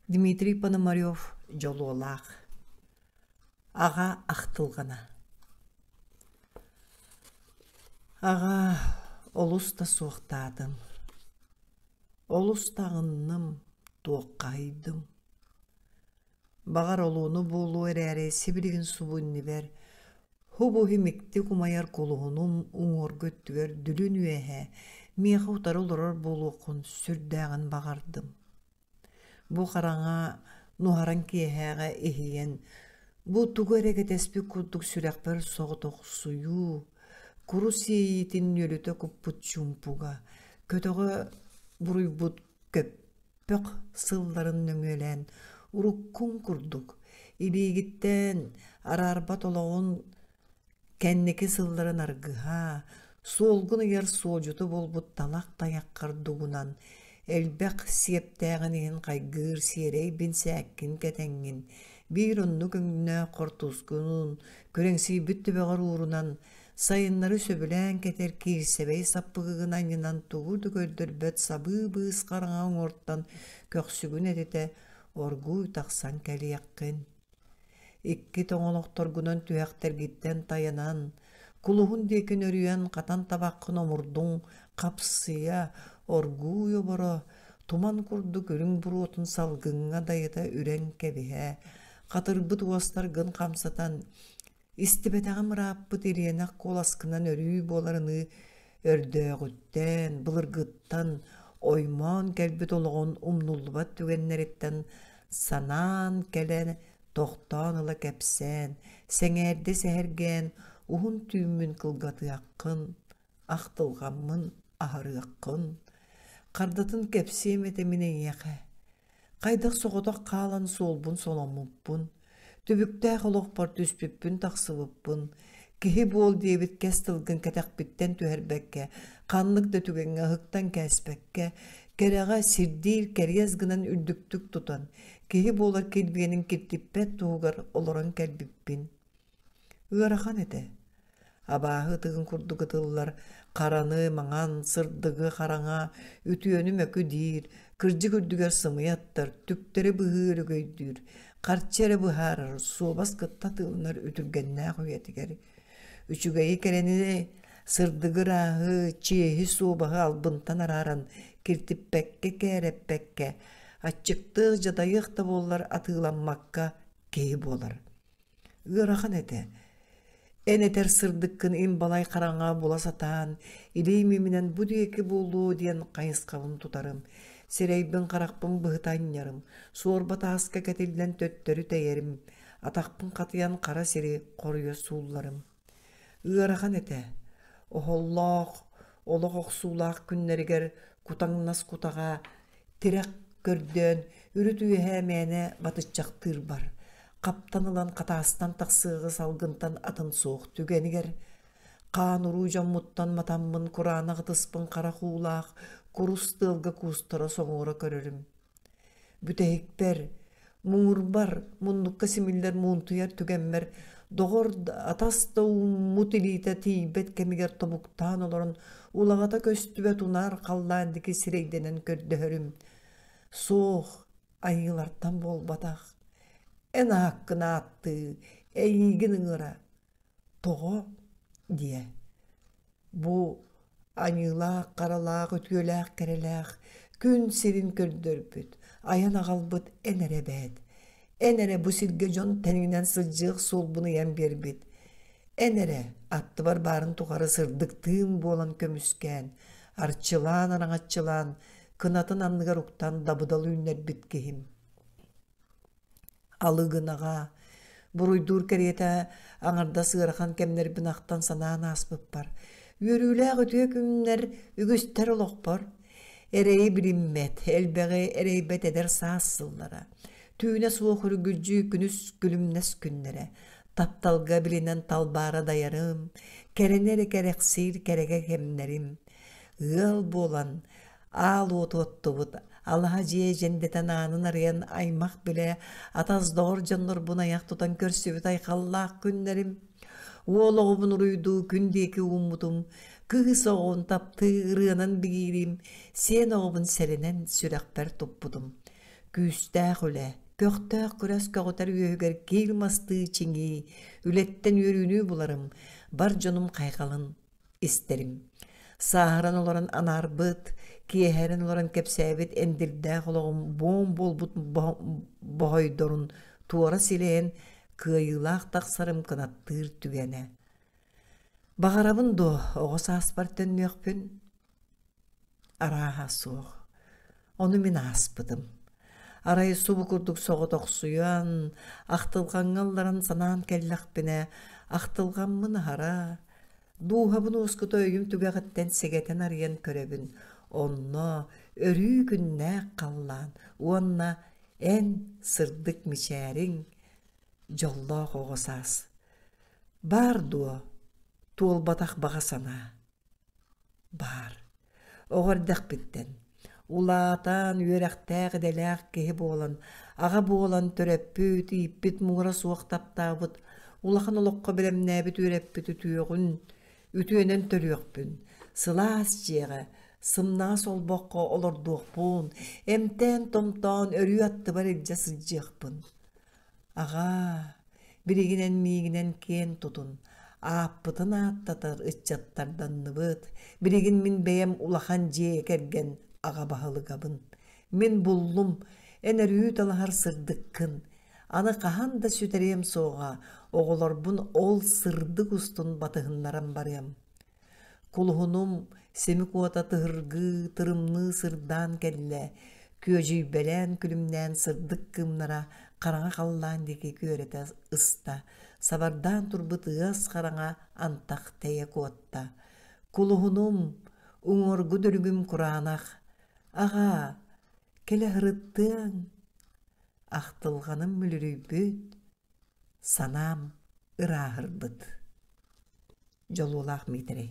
Дмитрий Пономарев дьолуолаах Аҕа ахтылҕана Аҕа олус да суохтаатым, олус да аҕынным, туоххаһыйдым. Баҕар олууну буолуо эрээри сибилигин субу иннибэр Һубу миктик умайар кулуһунум уҥуоргу өттүгэр дүлүн үөһэ миэхэ утары олорор буолуоххун сүрдээҕин баҕардым. Бу хараҥа нуһараҥ киэһээҕэ иһийэн, бу тугу эрэ кэтэспит курдук сүрэхпэр соҕотохсуйуу, курус иэйиитин нүөлүтэ куппут чуумпуга, көтөҕө буруйбут көп бөх сылларын нөҥүөлээн уруккуҥ курдук илиигиттэн араарбат олоҕун кэнники сылларын аргыһа, суолгун ыйар суолдьута буолбут талах тайаххар дугунан элбэх сиэптээҕин иһин хайгыыр сиэрэй бинсээккин кэтэҥҥин, биир оннук өҥнөөх хортуускунун күрэҥсийбит төбөҕөр уурунан Сайыннары сөбүлээн кэтэр киирсэбэй саппыкыгын анньынан тугу да көрдөрбөт сабыы быыс хараҥа оҥортон көхсүгүн этитэ оргууй тахсан кэлиэххин. Икки тоҥолохторгунан түһэхтэргиттэн тайанан, кулуһун диэки нөрүйэн хатан табаххын омурдуҥ хапсыйа, оргууй оборо, туман курдук үрүҥ буруотун салгыҥҥа дайыта үрэн кэбиһэ, хатырбыт уостаргын хамсатан Истибэтэҕим ырааппыт ириэнэх куоласкынан өрүү буоларыныы өрдөөҕүттэн, былыргыттан оймоон кэлбит олоҕун умнуллубат түгэннэриттэн санаан кэлэн, тохтоон ыла кэпсээн, сэҥээрдэ сэһэргээн уһун түүммүн кылгатыаххын, ахтылҕаммын аһарыаххын, хардатын кэпсиэм этэ мин эйиэхэ Хайдах соҕотох хаалан суолбун соломмуппун, түбүктээх олохпор түспүппүн-тахсыбыппын, киһи буол диэбит кэс тылгын кэтэхпиттэн түһэрбэккэ, ханнык да түгэҥҥэ ыһыктан кээспэккэ, кэрэҕэ сирдиир кэриэс гынан үрдүктүк тутан, киһи буолар килбиэнин киртиппэт туһугар олорон кэлбиппин. Ыарахан этэ. Абааһы ытыгын курдук ытыллар хараны, маҥан, сырдыгы, хараҥа, үтүөнү мөкү диир, кырдьык үрдүгэр сымыйа аттар, түктэри быһыы өрөгөйдүүр, харчы эрэ быһаарар, суобас кытта тыылынар үтүргэннээх үйэтигэр. Үчүгэйи кэрэни, сырдыгы ырааһы, чиэһи суобаһы албынтан арааран, киртиппэккэ, кээрэппэккэ, аччыктыах, дьадайыах да буоллар атыыламмакка киһи буолар. Ыарахан этэ. Эн этэр сырдыккын им-балай хараҥа була сатаан, илиим иминэн бу диэки буолуо диэн хайысхабын тутарым, сирэйбин-харахпын быһыта анньарым, суорба тааска кэтиллэн төттөрү тэйэрим, атахпын хатыйан хара сири хоруйа суулларым. Ыарахан этэ. Оһоллоох, олох охсуулаах күннэригэр кутаҥнас кутаҕа тирэх көрдөөн үрүт үөһээ мээнэ батыччахтыырбар, хаптан ылан хатаастан тахсыаҕы салгынтан атын суох түгэнигэр, хаан-уруу дьоммуттан матаммын кураанах ытыспын харах уулаах курус тыалга куустара соҥуора көрөрүм. Бүтэһикпэр, муҥурбар, муннукка симиллэр муунтуйар түгэммэр доҕор да, атас да ууммут илиитэ тиийбэт кэмигэр тобуктаан олорон улаҕата көстүбэт унаар халлаан диэки сирэйдэнэн көрдөһөрүм. Суох, айыылартан буолбатах. Эн ааккын ааттыы, эйиигин ыҥыра. Тоҕо? диэ. Бу аньыылаах-харалаах, үтүөлээх-кэрэлээх күн сирин көрдөрбүт, айан аҕалбыт эн эрэ эбээт. Эн эрэ бу сиргэ дьон тэҥинэн сылдьыах суолбун ыйан биэрбит. Эн эрэ аттыбар баарын тухары сырдык тыын буолан көмүскээн, арчылаан-араҥаччылаан, кынатын анныгар уктан дабыдал үүннэрбит киһим. Алыгынаҕа, буруйдуур кэриэтэ аҥардас ыарахан кэмнэрбин ахтан санаан ааспыппар, үөрүүлээх үтүө күннэр үгүстэр олохпор, эрэйи билиммэт, элбэҕи эрэйбэт эдэр саас сыллара, түүнэ суох үргүлдьү күнүс күлүмнэс күннэрэ, тапталга билинэн талбаара дайарым, кэрэни эрэ кэрэхсиир кэрэгэ кэмнэрим, ыал буолан Аал уоту оттубут, алаһа дьиэ дьэндэтэн аанын арыйан аймах билэ, атас-доҕор дьоннорбун айах тутан көрсүбүт айхаллаах күннэрим. Уол оҕобун уруйдуу күн диэки ууммутум, кыыс оҕобун таптыы ырыанан бигиирим, сиэн оҕобун сэрэнэн сүрэхпэр туппутум. Күүстээх үлэ, көхтөөх күрэс көҕүтэр үөһүгэр киил мастыы чиҥии, үлэттэн үөрүүнү буларым, бар дьонум хайҕалын истэрим. Сааһыран олорон анаарбыт, киэһэрэн олорон кэпсээбит эндирдээх олоҕум буом буолбут боһойдорун туора силэйэн кыайыылаах тахсарым кынаттыыр түгэнэ. Баҕарабын дуо оҕо сааспар төннүөхпүн? Арааһа суох. Ону мин ааспытым. Арай субу курдук соҕотохсуйан, ахтылҕаҥҥа ылларан санаан кэллэхпинэ, ахтылҕаммын аһара, дууһабын уоскута өйүм түгэҕиттэн сэгэтэн арыйан көрөбүн. Онно өрүү күннээх халлаан уонна эн сырдык мичээриҥ, дьоллоох оҕо саас. Баар дуо туолбатах баҕа санаа? Баар. Оҕо эрдэхпиттэн, улаатан, үөрэхтээх, идэлээх киһи буолан, аҕа буолан төрөппүт, ииппит муҥура суох таптаабыт, улахан олоххо бэлэмнээбит үөрэппит үтүөҕүн, үтүөнэн төрүөхпүн, сылаас дьиэҕэ, сымнаҕас олбоххо олордуохпун, эмтээн-томтоон өрүү аттыбар илдьэ сылдьыахпын. Аҕаа, билигинэн миигинэн киэн тутун, ааппытын ааттатар ыччаттарданныбыт, билигин мин бэйэм улахан дьиэ кэргэн аҕа баһылыгабын. Мин буллум, эн өрүү талаһар сырдыккын, аны хаһан да сүтэриэм суоҕа, оҕолорбун ол сырдык устун батыһыннаран барыам. Кулуһунум симик уота тыһыргыы, тырымныы сырдаан кэллэ, күөдьүйбэлээн күлүмнээн сырдык кыымнара хараҥа халлаан диэки күөрэтэ ыста, сабардаан турбут ыас хараҥа антах тэйэ куотта. Кулуһунум, уҥуоргу дөрүгүм кураанах, аҕаа, кэлэ сырыттыаҥ, ахтылҕаным мүлүрүйбүт, санаам ырааһырбыт. Дьолуолаах Миитэрэй.